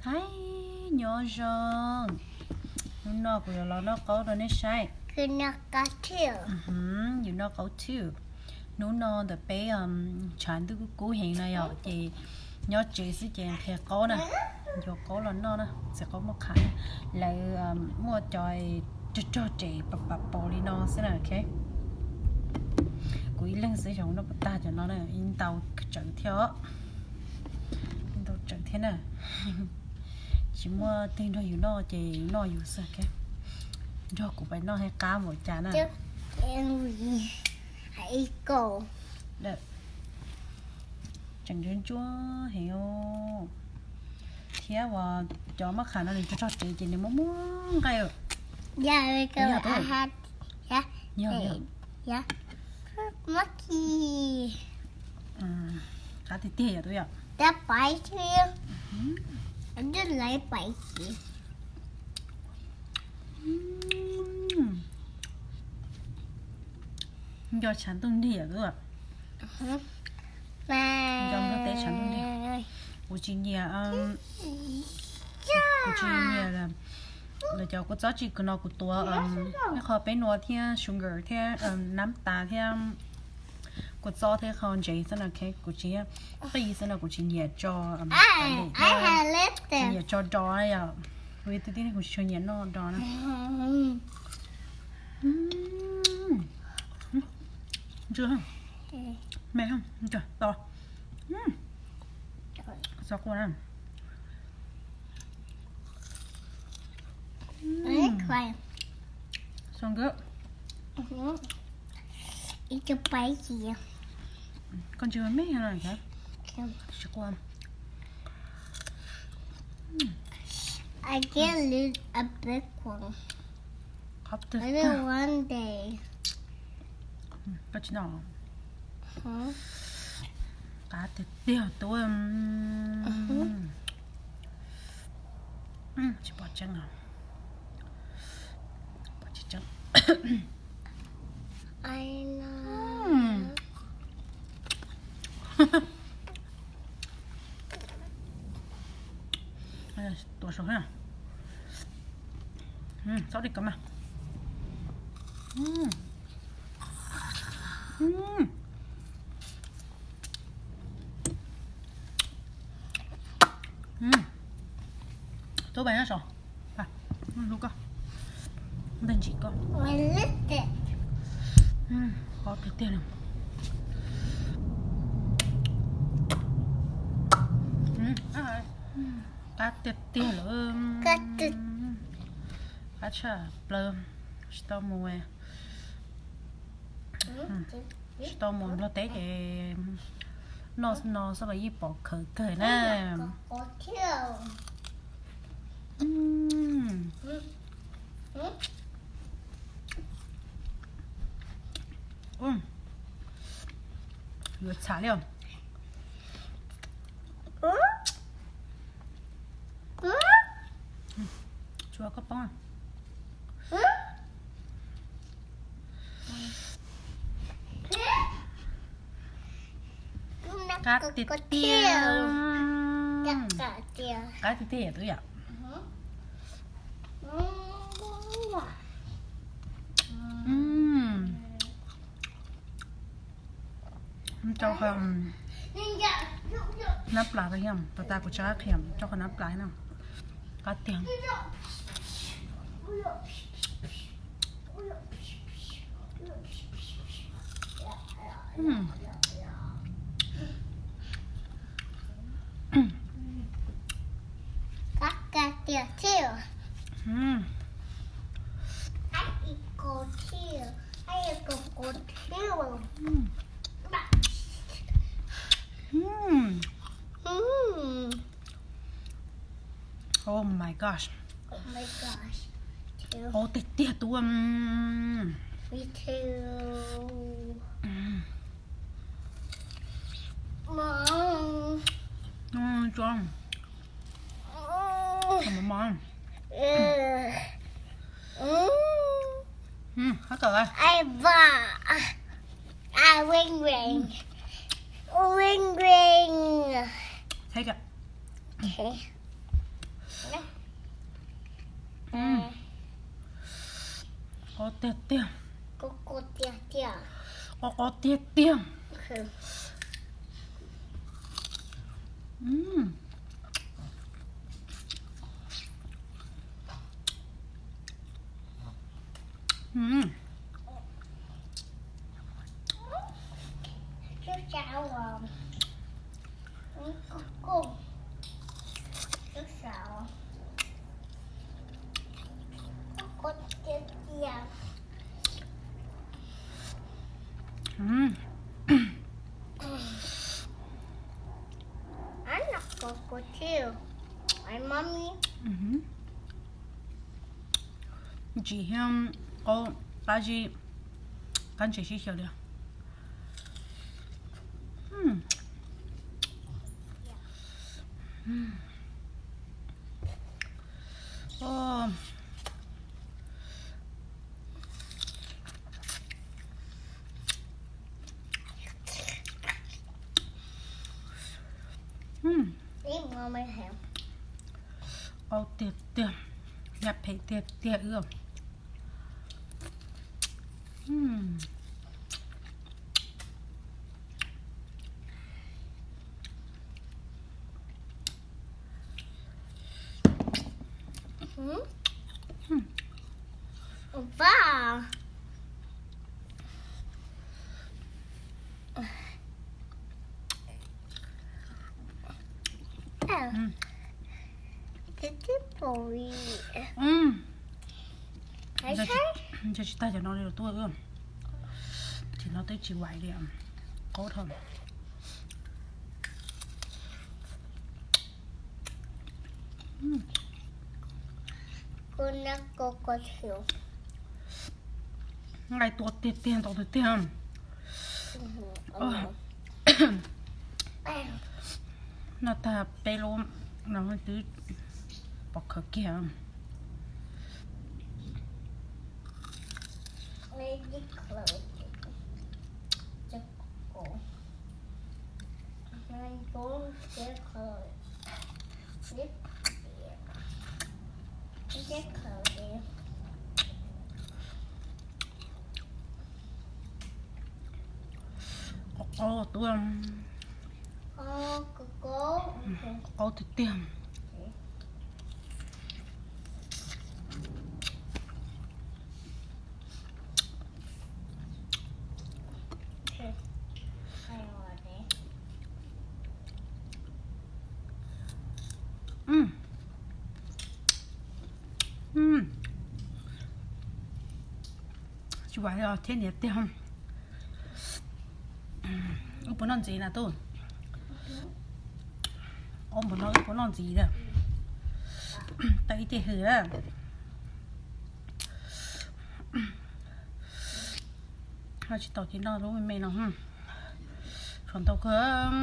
Hi, nyob zoo. Hnub no kuv yuav los noj qaub rau nej saib. Yus noj qaub too. Hnub no ntawm peb tshav ntuj kub kub heev na yom, ces nyob tsev xwb ces nqhis qaub na, ncuav qaub los noj na, txiv qaub muaj qham na. Lawv muaj cov rog rog tes pam pam pos li no xwb na, ok. Kuv ib leeg xwb xyov noj puas tag cov no na, ib ntau tsawv thiab os. Ib ntau tsawv thiab na. Tsis muaj twg nrog yus noj ces yus noj yus xwb, ok. Nrog kuv pais noj thiaj qab npaum cas na. Tseem ntsuab ntsuab heev. Thiab uas cov maj qham no nws tso tso tsev ces nws muaj muaj nqaij. Qab tiag tiag yom, tub yom. Nco tshav ntuj nrig yom tub. Nco ntuj teb tshav ntuj nrig. Kuv tsis nyiam, kuv tsis nyiam lawv cov kua txob tsis kawg no, kuv tuav ib qho peb nua thiab sugar thiab nab tas thiab kua txob thiab qho ntsev xwb no, kuv tsis, qij xwb no, kuv tsis nyiam tso, tsis nyiam tso dos na yom. Kuv ib tug tib neeg kuv tsis tshua nyiam noj dos na. Ntsuab, me, to, xav qua na. So good. Koj ntsis me no, tsis qua. I get a big one. Qab tiag tiag. Koj tsis noj. Qab tiag tiag tub. Tsis pom tseeb os. Pom tsis tseeb. Tuav saum na. Txhob li ko mas. Tub pais nyob saum, hlub koj, ntej ntsim koj. Qab tiag tiag li. Qab tiag tiag lawm. Qab tshaj plaws. Tsis tau mus, tsis tau mus Nplog teb ces noj no xwb los yeej pom khawv kawg na. Yuav txham li os. Tsuav koj poob. Qab tiag tiag. Qab tiag tiag tub yom. Rau qhov nab plas, tau tas kuv tso qab qhiam, rau qhov nab plas no. Qab tiag. Qab tiag tiag thiab. Oh my gosh. Qab tiag tiag tub. Ring ring. Ring ring. Take it. Okay. Qos tiag tiag. Qos qos tiag tiag. Ntsim thiab qaub qab zib, qab ntses sib xyaw li. Qaub tiag tiag, yam phem tiag tiag wb. Ntshe tsis tag cov no li los tuaj, ces no twb tsis vais li, qaub dhau. Nqaij tua tiag tiag, ntau tiag tiag. Noj tag peb lub no twb pov khawv kiag. Qaub, qaub tiag tiag. Tsis vais li thiab niam tiag. Wb puas noj ntxiv na tub? Ob npaum no wb puas noj ntxiv lawm? Tau ib ce hws lawm. Ho tsis tau ces noj lub me me no. Tshuav ntau kawg.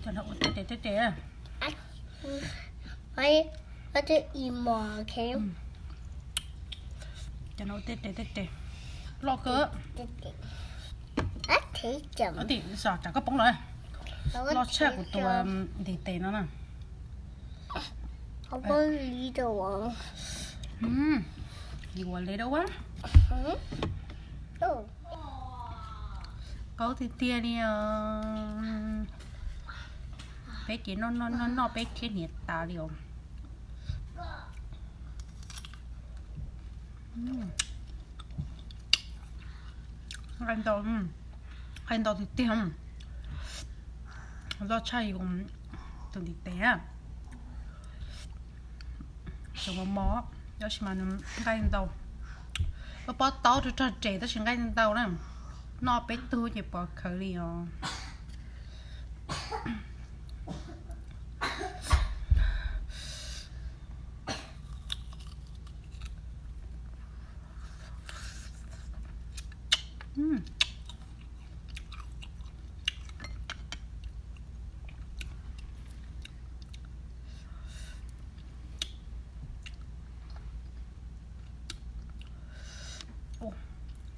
Cov no ua tej tes tej tes. Cov no ua tej tes tej tes. Loj kawg. Tim xom tsam koj poob lawm. Loj tshaj kuv tus ntiv tes no na. Yuav li dab ua. Qaub tiag tiag li os. Peb ces noj noj noj noj peb thiab niam tas li os. Nqaij ntau, nqaij ntau tiag tiag. Loj tshaj yus tus ntiv tes. Tseem mos mos, tab sis mas nws nqaij ntau. Lub pob taub rog rog res tab sis nqaij ntau na. Noj peb tug ces pov khawv li os.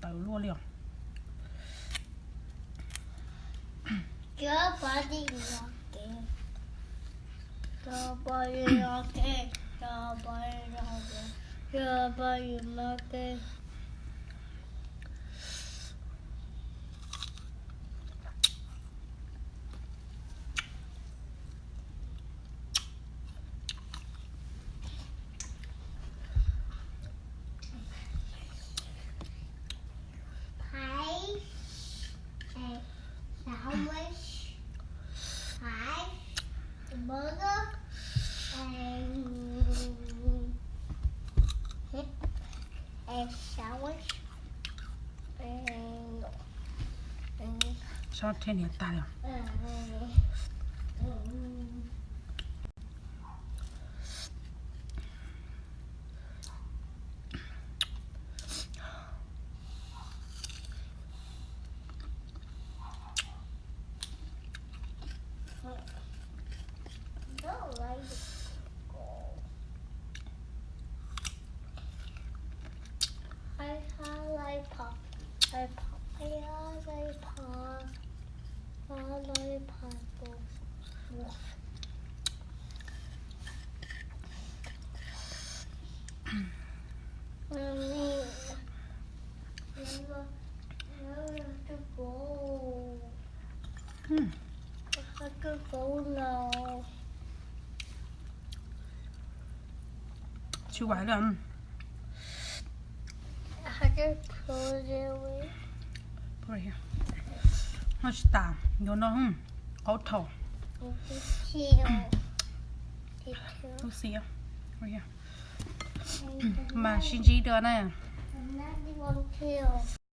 Tawv luaj li os. Cho poj niam no ke, cho poj niam no ke, cho poj niam no ke. Pie, a sandwich, pie, a burger, and a sandwich, and Sab thiab niam tas li. I have lollipop. Lollipop. I have lollipop. I have lollipop. Mommy, Mama, Mama, to go. Hmm. I have to go now. Tsis vais lawm. I have to pull it away. Put right here. No tsis tas, yuav no, qaub thaum. Detail. Detail. Lub xim, right here. Mas sib ntsib dua na. Another one too.